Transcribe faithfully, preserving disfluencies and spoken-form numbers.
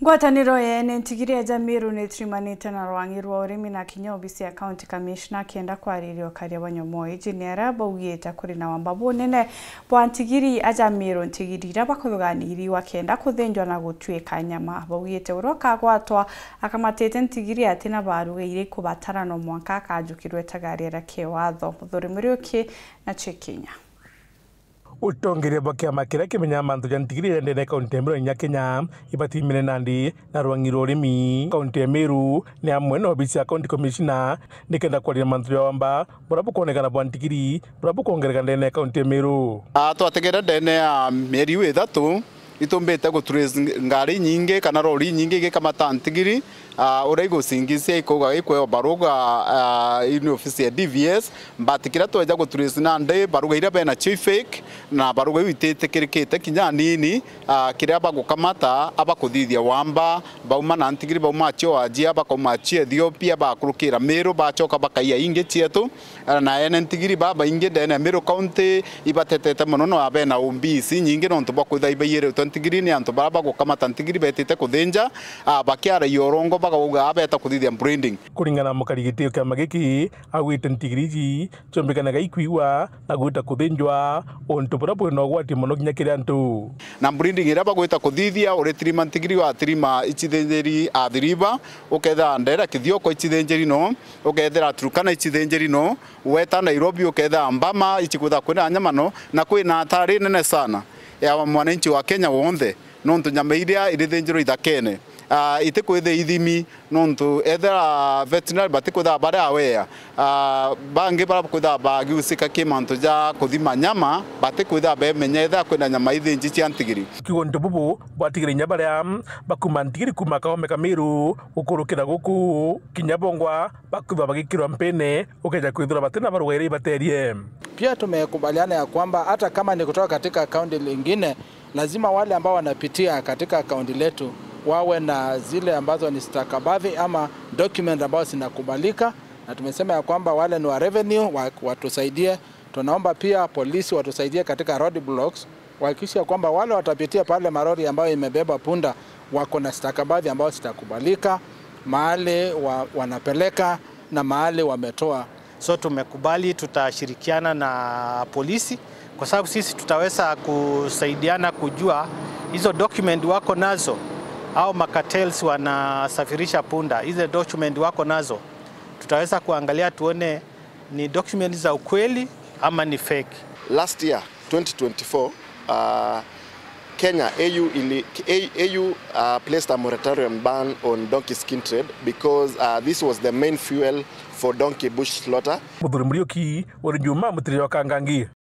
Ngwataniro ya ene ntigiri ya Jamiru ni turimanite na rwang'i rwa urimi na kinya obisi ya County Commissioner kenda kwariria ukaria bwa nyomo iji ni aria baugite kuri na wamba bunene bwa ntigiri a Jamiru, ntigiri iria bakuthuganiri wa kenda kuthinjwa na gutuika nyama. Baugite uria ukagwatwa akamatite ntigiri atina baruga iria ikubatara no mwanka akajukirwe ta gari aria kiwatho. Muthuri Muriuki na Chikinya. Utongeria bwa kiama kiria kimenyaga mantu ja ntigiri ja ndene kaunti ya Meru na inya Kenya ibatimire nandi na rwang'i rwa urimi kaunti ya Meru ni amwe na obisi ya County Commissioner nikenda kwaria mantu ja wamba buria bukwonekana bwa ntigiri buria bukwongereka ndene ya kaunti ya Meru. Ah, twategere ndene ya mieri iu ithatu, itumbite gutrace ngari nyingi kana rori nyingi igikamata ntigiri, ah, uria igucingisia ikauga ikweo baruga, ah, ini ofisi ya D V S, but kiria tweja gutrace nandi baruga iria bena cio i fake, na baruga iu ititikirikite kinya anini, ah, kiria bagukamata, abakuthithia wamba, bauma na ntigiri, bauma cio Wajir, bakauma cio Ethiopia, bakurukira Meru, bacoka bakaiya ingi cietu. Na ene ntigiri babaingi ndene ya Meru County ibatetete mono, no bena O B C nyingi nontu bwa kwithira ibaiyiritwe ntigiri ni antu baria bagukamata ntigiri betite kuthinja, ah, bakiaragia urongo bagauga abeta kuthithia breeding. Kuringana na mukari gitio kiama giki, augite ntigiri iji ciombikanaga ikwigua na gwita kuthinjwa, untu buria bwina ugwati mono kinya kiri antu. Na breeding iria bagwita kuthithia, uritirima ntigiri watirima icithinjiri Athi River, ukethira ndera Kithioko icithinjiri no, ukethira Turkana icithinjiri no, weta Nairobi ukethira mbama ici kwitha kwina nyama no, na kwina hatari nene sana ya mwananchi wa Kenya wonthe, nontu nyama iria irithinjirwe ithakene, ah, itikwithia ithimi, nontu ethira veterinary batikwitha bari aware, ah, bangi baria bakwitha bagihusika ki mantu ja kuthima nyama, batikwitha bemenya ethira kwina nyama ithinji cia ntigiri. Kiugo ntu bubu bwatigire inya baria bakuma ntigiri kuma Kaome Kamiru gukurukira guku kinya bongwa bakwithwa bagikirwa mpene, ukeja kwithirwa batina baruga iria ibaterie. Pia tumekubaliana ya kwamba hata kama ni kutoka katika kaunti lingine, lazima wale ambao wanapitia katika kaunti letu wawe na zile ambazo ni stakabadhi ama document ambazo zinakubalika, na tumesema ya kwamba wale ni wa revenue wa-, watusaidie. Tunaomba pia polisi watusaidie katika road blocks, wahakikisha kwamba wale watapitia pale, malori ambayo imebeba punda wako na stakabadhi ambazo zitakubalika, mahali wa-, wanapeleka na mahali wametoa. So tumekubali tutashirikiana na polisi, kwa sababu sisi tutaweza kusaidiana kujua hizo document wako nazo, au macartels wanasafirisha punda, hizo document wako nazo, tutaweza kuangalia tuone ni document za ukweli ama ni fake. Last year, twenty twenty-four, uh, Kenya, A U ili-, A U, uh, placed a moratorium ban on donkey skin trade because, uh, this was the main fuel for donkey bush slaughter. Muthuri Muriuki, uri Juma, mutirire wa Kangangi.